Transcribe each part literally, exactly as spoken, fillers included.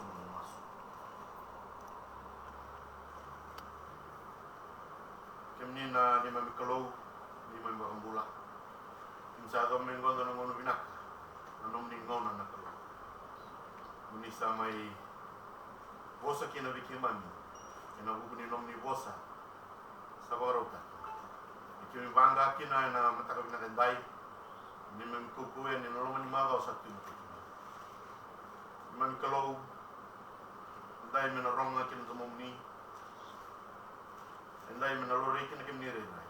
Masu. Kemuni na neimami Kalou, neimami Vakabula. Keimami sa yaco mai qo ena gauna vinaka, na nomuni gauna na Kalou. Moni sa mai vosa kina vei keimami ena vuku ni nomuni vosa sa vakarautaki. Ni keimami vaqa kina ena mataka vinaka edai, neimami kaukauwa yani ena loma ni macawa sa tu mai kina. Neimami Kalou, edai me na rogo ga kina na domomuni, edai me na laurai kina kemuni rairai,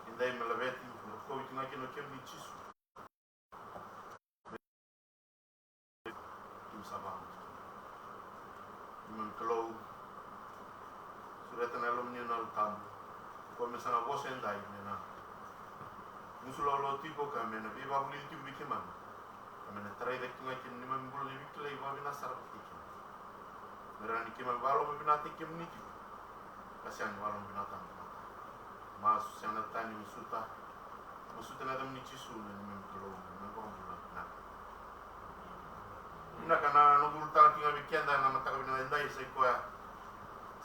edai me laveti, me rokovi tu ga kina o kemuni Jisu. Keimami sa vakanuti kemuni. Neimami Kalou, sureta na Yalomuni ena Yalo Tabu. Koya me sa na vosa edai me na gusu laulau tiko ka me na veivakavulici tiko vei keimami, ka me na tarai cake tu ga kina neimami bula ni veikilai vakavinaka sara vata kei kemuni. Me rawa ni keimami vakalomavinakataki kemuni tiko, ka sega ni vakalomavinakataka na tamata. Masu, sega na tani, masuta. Masuta ena yacamuni Jisu, na neimami Kalou, na neimami Vakabula vinaka. Vinaka. Na noqu ulutaga tiko ga vei keda ena mataka vinaka edai sa i koya: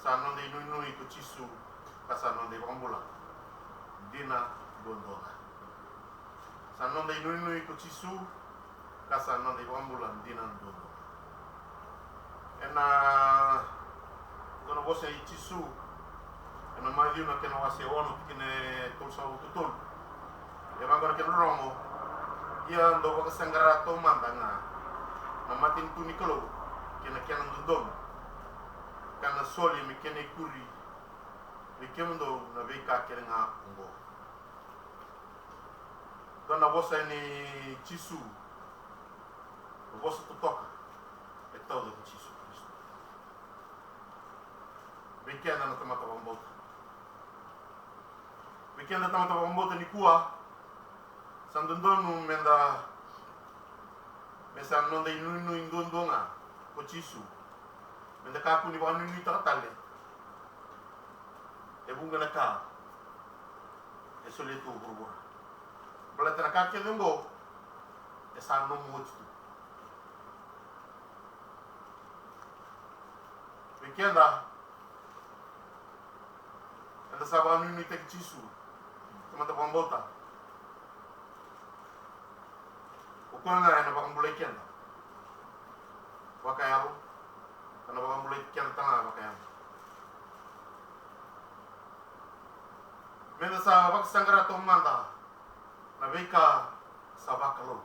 Sa noda inuinui ko Jisu, ka sa noda iVakabula dina duadua ga. Sa noda inuinui ko Jisu, ka sa noda iVakabula dina duadua. Ena dua na vosa i Jisu ena Maciu na kena wase ono, tikina e tolusagavulu ka tolu. E vaqo na kena rorogo: Ia dou vakasaqara taumada ga na matanitu ni Kalou kei na kena dodonu, ka na soli me kena ikuri vei kemudou na veika kece ga oqo. Dua na vosa nei Jisu, na vosa totoka e tauca ko Jisu Karisito. Vei keda na tamata vakabauta, vei keda na tamata vakabauta nikua, sa dodonu meda, me sa noda inuinui duadua ga ko Jisu, meda kakua ni vakanuinuitaka tale e vuqa na ka e solia tu o vuravura. Baleta na ka kece oqo e sa nomu oti tu. Vei keda, eda sa vakanuinuitaki Jisu, tamata vakabauta, o koya ga ena vakabulai keda vakayalo, ena vakabulai keda talega vakayalo. Meda sa vakasaqara taumada na veika sa vakalou.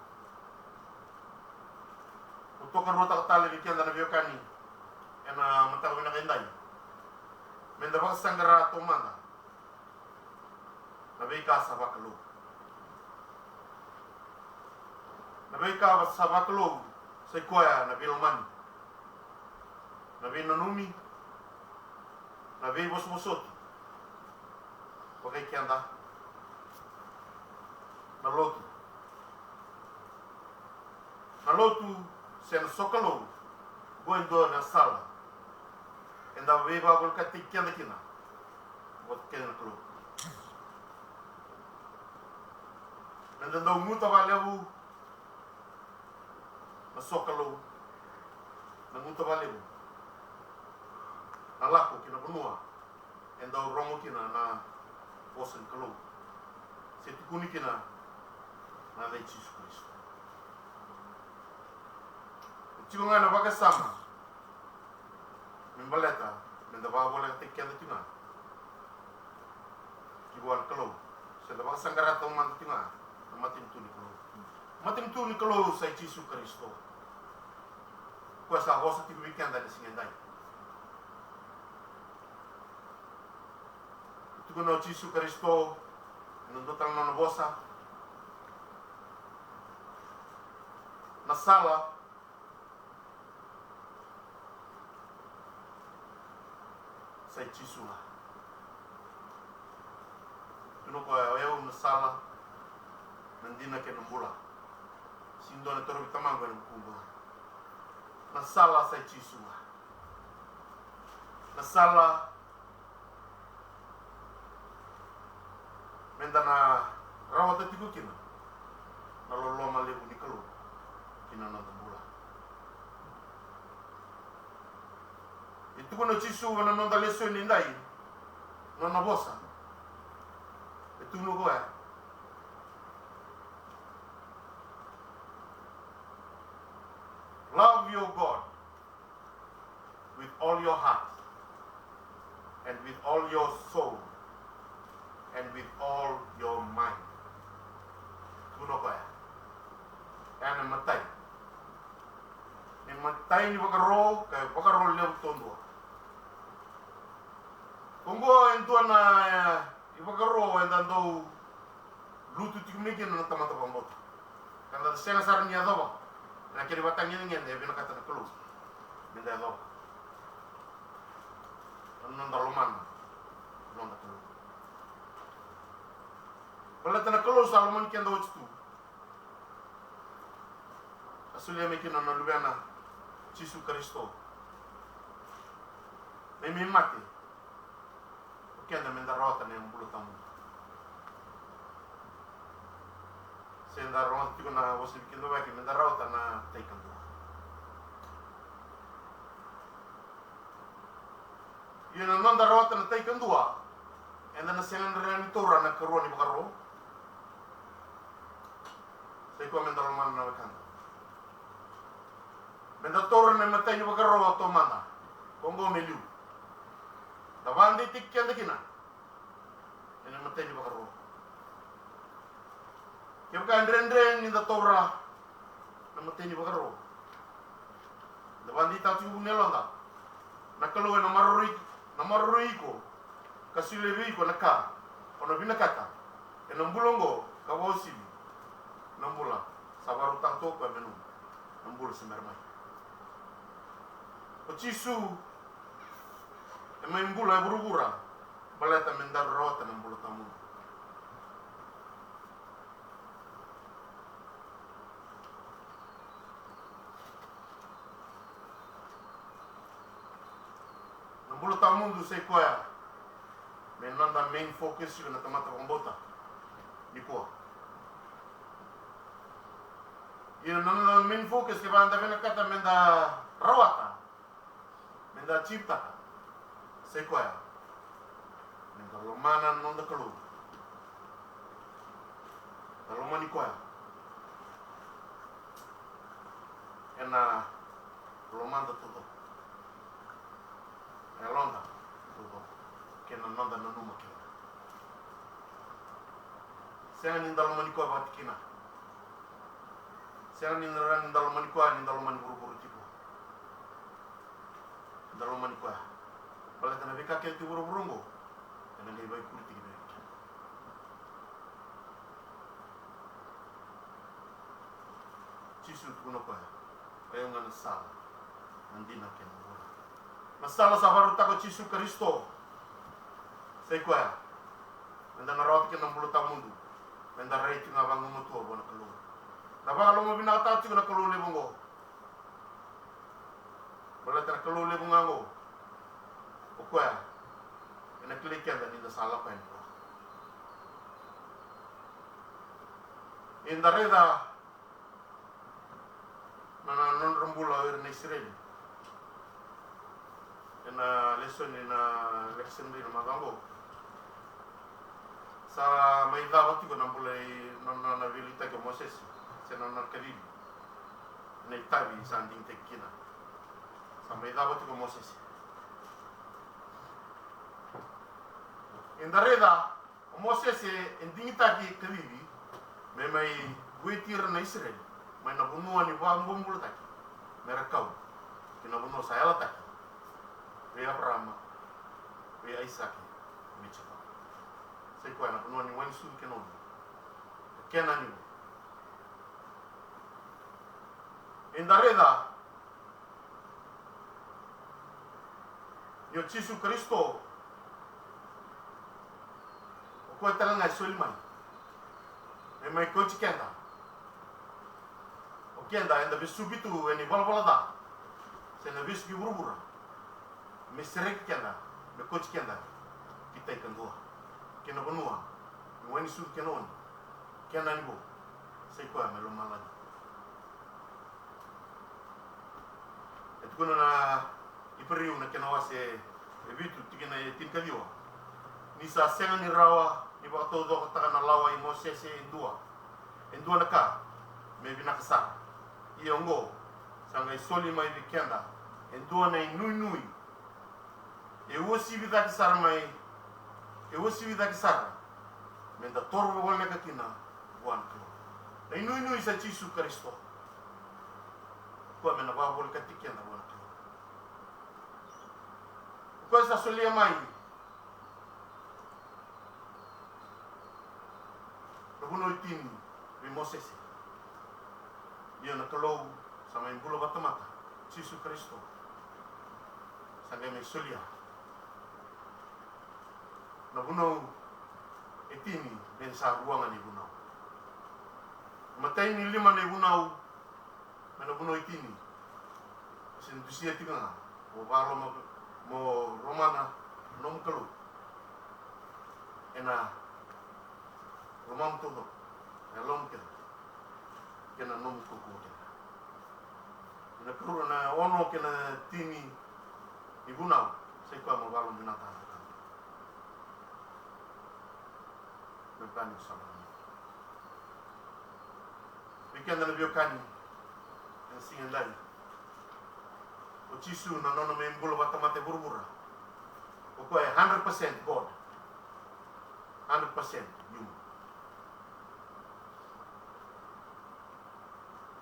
Au tokaruataka tale vei keda na veiwekani ena mataka vinaka edai, meda vakasaqara taumada na veika sa vakalou. Na veika sa vakalou sa i koya na veilomani, na veinanumi, na veivosovosoti vakai keda, na lotu. Na lotu se na sokalou, oqo e dua na sala eda veivakavolekataki keda kina vata kei na Kalou. Meda dau guta vakalevu na sokalou, na guta vakalevu na lako ki na vanua e dau rogo kina na vosa ni Kalou, se tukuni kina na yaca i Jisu Karisito. E tiko ga na vakasama me baleta meda vakavolekataki keda tiko ga ki vua na Kalou, se da vakasaqara taumada tiko ga na matanitu ni Kalou. Matanitu ni Kalou sa i Jisu Karisito, koya sa vosa tiko vei keda ena siga edai. E tukuna o Jisu Karisito ena dua tale na nona vosa, na sala sa i Jisu ga. Tukuna o koya, o yau na sala, na dina kei na bula. Sega ni dua ena torovi Tamaqu ena vukuqu ga. Na sala sa i Jisu ga. Na sala meda na rawata tiko kina na loloma levu ni Kalou ki na noda bula. E tukuna o Jisu ena noda lesoni edai, nona vosa. E tukuna o koya, love your God with all your heart, and with all your soul, and with all your mind. Tukuna o koya, ena imatai, na imatai ni vakaro, ka vakaro levu duadua. Oqo e dua na, e, ivakaro eda dau lutu tiko mai kina na tamata vakabauta. Ka da sega sara ni yacova ena kena ivakatagedegede e vinakata na Kalou meda yacova. Na noda lomana na noda Kalou. Baleta na Kalou sa lomani keda oti tu. A solia mai kina na Luvena, Jisu Karisito, me mai mate o keda meda rawata na bula tawamudu. Se da rogoca tiko na vosa ni veikidavaki, meda rawata na tai kadua. Ia na noda rawata na tai kadua, eda na sega ni rawa ni taura na ikarua ni vakaro. Sai koya meda lomana na wekada. Meda taura na imatai ni vakaro taumada, ko oqo me liu. Da vakadeitaki keda kina ena imatai ni vakaro. Kevaka e dredre ni da taura na imatai ni vakaro, da vakadeitaka tiko vua na yaloda. Na Kalou ena maroroi, na maroroi iko, ka solia vei iko na ka o na vinakata ena bula oqo, ka vakauasivi na bula sa vakarautaka tu o koya me nomu, na bula se bera mai. O Jisu e mai bula e vuravura baleta meda rawata na bula tawamudu. Na bula tawamudu sai koya me noda main focus ena tamata vakabauta nikua. Ia na noda main focus, kevaka da vinakata meda rawata, meda achieve-taka, sai koya meda lomana na noda Kalou. Da lomani koya ena lomada taucoko, ena yaloda taucoko, kei na noda nanuma kece. Sega ni da lomani koya vakatikina. Sega ni da, ni da lomani koya ni da lomani vuravura tiko. Da lomani koya baleta na veika kece tu e vuravura oqo ena qai vakaikuritaki vei keda. Jisu tukuna o koya, o yau ga na sala, na dina kei na bula. Na sala sa vakarautaka o Jisu Karisito, sai koya meda na rawata kina na bula tawamudu, meda rai tiko ga vagumatua vua na Kalou. Da vakalomavinakataka tiko na Kalou levu oqo. Baleta na Kalou levu ga oqo, o koya ena kilai keda ni da sa lako yani vua. Eda raica na, na nodra bula o ira na Isireli ena lesoni na lesoni na macawa oqo. Sa mai cava tiko na bula i, na, na, na veiliutaki o Mosese, se na, na kacivi, na itavi sa digitaki kina. Sa mai cava tiko o Mosese. Eda raica o Mosese e digitaki e kacivi me mai vueti ira na Isireli mai na vanua ni vakabobulataki, me ra kau ki na vanua sa yalataki vei Eparaama, vei Aisake, vei Jekope. Sai koya na vanua ni wai ni sucu kei na oni, na Kenani vou. Eda raica ni o Jisu Karisito, o koya tale ga e soli mai me mai kauti keda. O keda eda vesuki tu ena ivalavala ca se na vesuki vuravura, me sereki keda, me kauti keda ki tai kadua, ki na vanua ni wai ni sucu kei na oni, Kenani vou, sai koya mai lomalagi. E tukuna na Iperiu na kena wase e vitu, tikina e tinikaciwa. Ni sa sega ni rawa ni vakataucokotaka na lawa i Mosese e dua, e dua na ka me vinaka sara. Ia oqo, sa qai soli mai vei keda e dua na inuinui e uasivi cake sara mai, e uasivi cake sara, me da toro voleka kina vua na Kalou. Na inuinui sa Jisu Karisito. O koya me na vakavolekati keda vua na Kalou. O koya sa solia mai na vunau e tini vei Mosese. Ia na Kalou sa mai bula vakatamata, Jisu Karisito, sa qai mai solia na vunau e tini, me sa rua ga na ivunau. Matai ni lima na ivunau, mai na vunau e tini. Sa dusia tiko ga, mo valoma, mo lomana na nomu Kalou ena lomamu taucoko, na yalomu kece, kei na nomu kaukauwa kece. Na Kalou, na ono kei na tini ni vunau, sa i koya mo valoma vinaka na Kalou. Me vaka ni sa lomani. Vei keda na veiwekani ena siga edai, o Jisu na nona mai bula vakatamata e vuravura, o koya e hundred percent God, hundred percent human.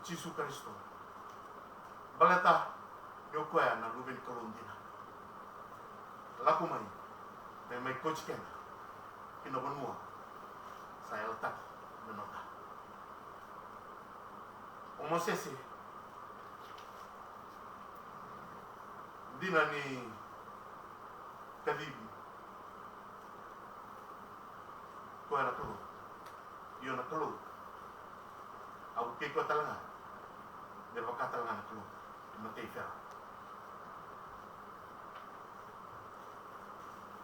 Jisu Karisito. Baleta ni o koya na Luve ni Kalou dina. Lako mai me mai kauti keda ki na vanua sa yalataki me noda. O Mosese, dina ni kacivi koya na Kalou. Io na Kalou, a vukei koya tale ga me vaka tale ga na Kalou, e matai Fero.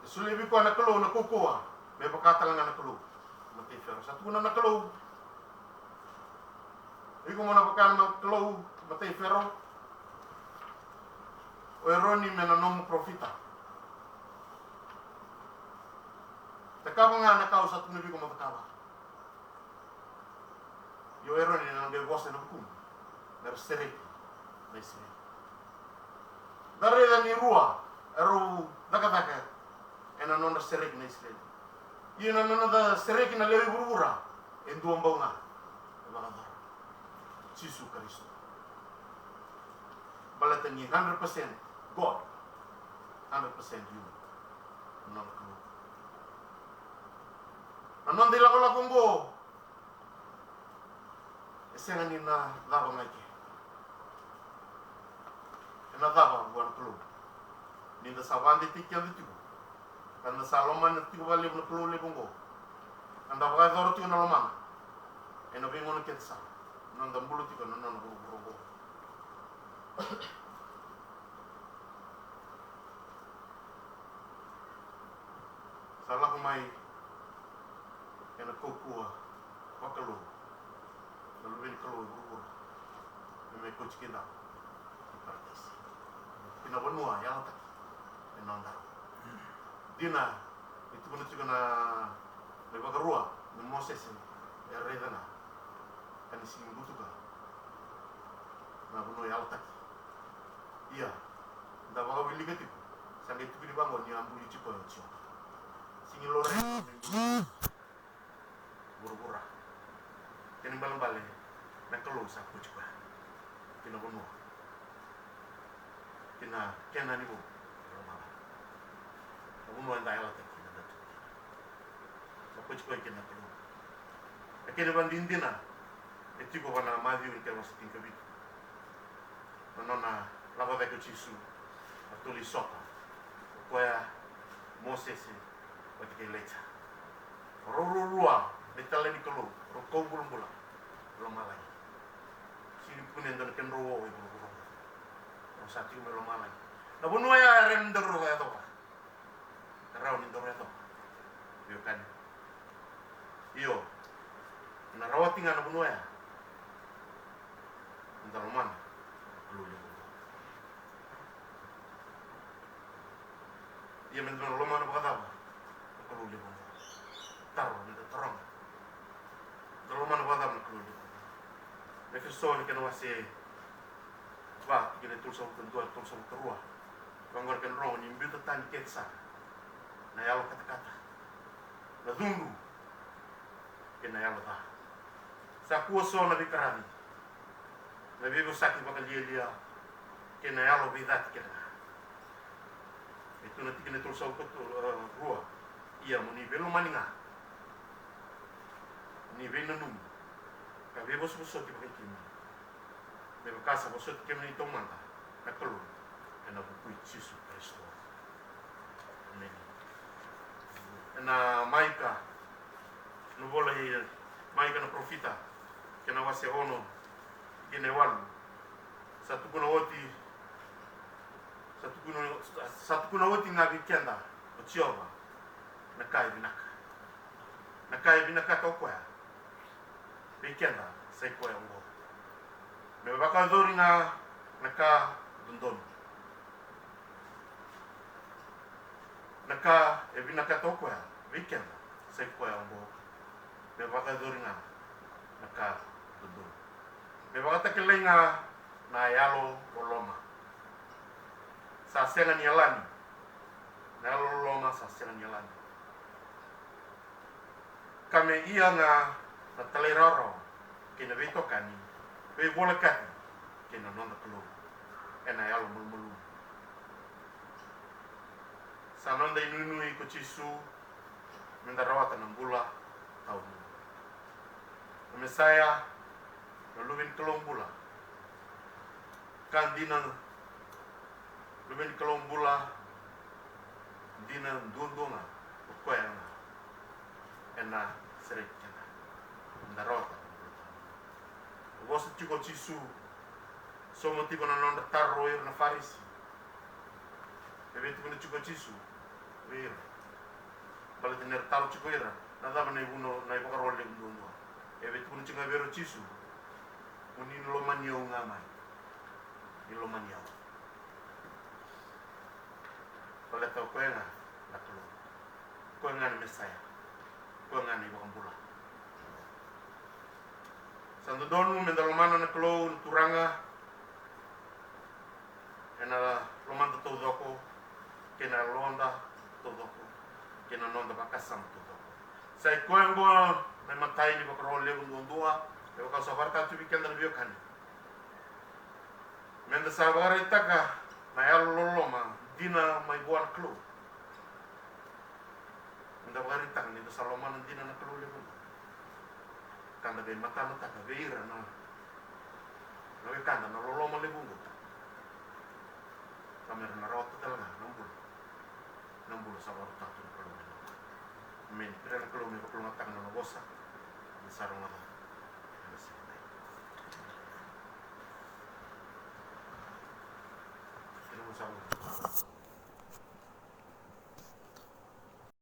E solia vei koya na Kalou na kaukauwa me vaka tale ga na Kalou, e matai Fero. Sa tukuna na Kalou, iko mo na vaka na Kalou, e matai Fero. O Eroni me na nomu parofita. Cakava ga na ka au sa tukuna vei iko mo cakava. Io Eroni ena qai vosa ena vukumu, me ra sereki na Isireli. Da raica ni rua erau cakacaka ena nodra sereki na Isireli. Ia na nona sereki na lewe i vuravura, e dua bau ga e vakayacora, Jisu Karisito. Baleta ni hundred percent God, hundred percent human. Na nona Kalou. Na noda ilakolako oqo e sega ni na cava ga i ke. E na cava vua na Kalou. Ni da sa vakadeitaki keda tiko, ka da sa lomana tiko vakalevu na Kalou levu oqo, ka da vakayacora tiko na lomana ena veigauna kece sara, na noda bula tiko ena nona vuravura oqo. Sa lako mai ena kaukauwa vakalou na Luve ni Kalou e vuravura, me mai kauti kedaru ki Parataisi, ki na vanua yalataki me nodaru. Dina ni tukuna tiko na iVakarua me Mosese e raica ga, ka ni sigi butuka na vanua yalataki. Ia, da vakawilika tiko, sa qai tukuni vaqo ni a buli tiko o Jiova. Sigi lore vuravura. Kena ibalebale na Kalou sa kauti koya ki na vanua, ki na Kenani vou, na vanua eda yalataki kina, da tu kina. Sa kauti koya kina na Kalou. Na kena ivakadinadina e tiko vua na Maciu na kena wase tinikavitu. Na nona lako cake o Jisu, a tolu i soka, o koya, Mosese vata kei Ilaija. O rau ruarua na italai ni Kalou, rau kau bulabula e lomalagi. Sega ni kune e dua na kedrau o e vuravura. Rau sa tiko mai lomalagi. Na vanua ya e rawa ni daru yacova. E rawa ni daru yacova, veiwekani. Io, ena rawati ga na vanua ya, eda lomana na Kalou levu oqo. Ia meda na lomana vakacava na Kalou levu oqo? Taro meda taroga. Da lomana vakacava na Kalou levu oqo? Na Efeso na kena wase va, tikina e tolusagavulu ka dua, tolusagavulu ka rua. Vaqo na kena rogo: Ni biuta tani kece sara na yalo katakata, na cudru, kei na yalo ca. Sa kua so na veikaravi, na veivosaki vakalialia, kei na yalo veicati kece ga. E tu na tikina e tolusagavulu ka rua: Ia mo ni veilomani ga, ni veinanumi, ka veivosovosoti vakai kemuni, me vaka sa vosoti kemuni taumada na Kalou ena vuku i Jisu Karisito. Emeni. Ena Maika, na vola i Maika na parofita, kena wase ono, kena e walu. Sa tukuna oti, sa tukuna, sa tukuna oti ga vei keda o Jiova na ka e vinaka. Na ka e vinakata o koya vei keda sa i koya oqo: Me vakayacori ga na ka dodonu. Na ka e vinakata o koya vei keda sa i koya oqo: Me vakayacori ga na ka dodonu. Me vakatakilai ga na yalo loloma sa sega ni yalani. Na yalo loloma sa sega ni yalani. Ka me ia ga na talairawarawa kei na veitokani, veivolekati kei na noda Kalou ena yalo malumalumu. Sa noda inuinui ko Jisu meda rawata na bula tawamudu. Na Mesaia, na Luve ni Kalou bula. Ka dina, Luve ni Kalou bula, dina duadua ga o koya ga ena sereki keda. Meda rawata na bula tawamudu. Vosa tiko o Jisu, sauma tiko na nodra taro o ira na Farisi. E via tukuna tiko o Jisu vei ira, baleta ni ra taro tiko ira na cava na ivuna, na ivakaro levu duadua. E via tukuna tiko ga vei ira o Jisu: Mo ni lomani au ga mai. Ni lomani au. Baleta o koya ga na Kalou. O koya ga na Mesaia. O koya ga na iVakabula. Sa dodonu meda lomana na Kalou na Turaga ena lomada taucoko, kei na yaloda taucoko, kei na noda vakasama taucoko. Sa i koya oqo na imatai ni vakaro levu duadua, me vaka au sa vakaraitaka tu vei keda na veiwekani. Meda sa vakaraitaka na yalo loloma dina mai vua na Kalou. Meda vakaraitaka ni da sa lomana dina na Kalou levu oqo, ka da qai matamataka vei ira na, na wekada na loloma levu oqo, ka me ra na rawata tale ga na bula, na bula sa vakarautaka tu na Kalou mai na Tamana. Emeni. Kerea na Kalou me vakalougatataka na nona vosa. Ni sa rogoca.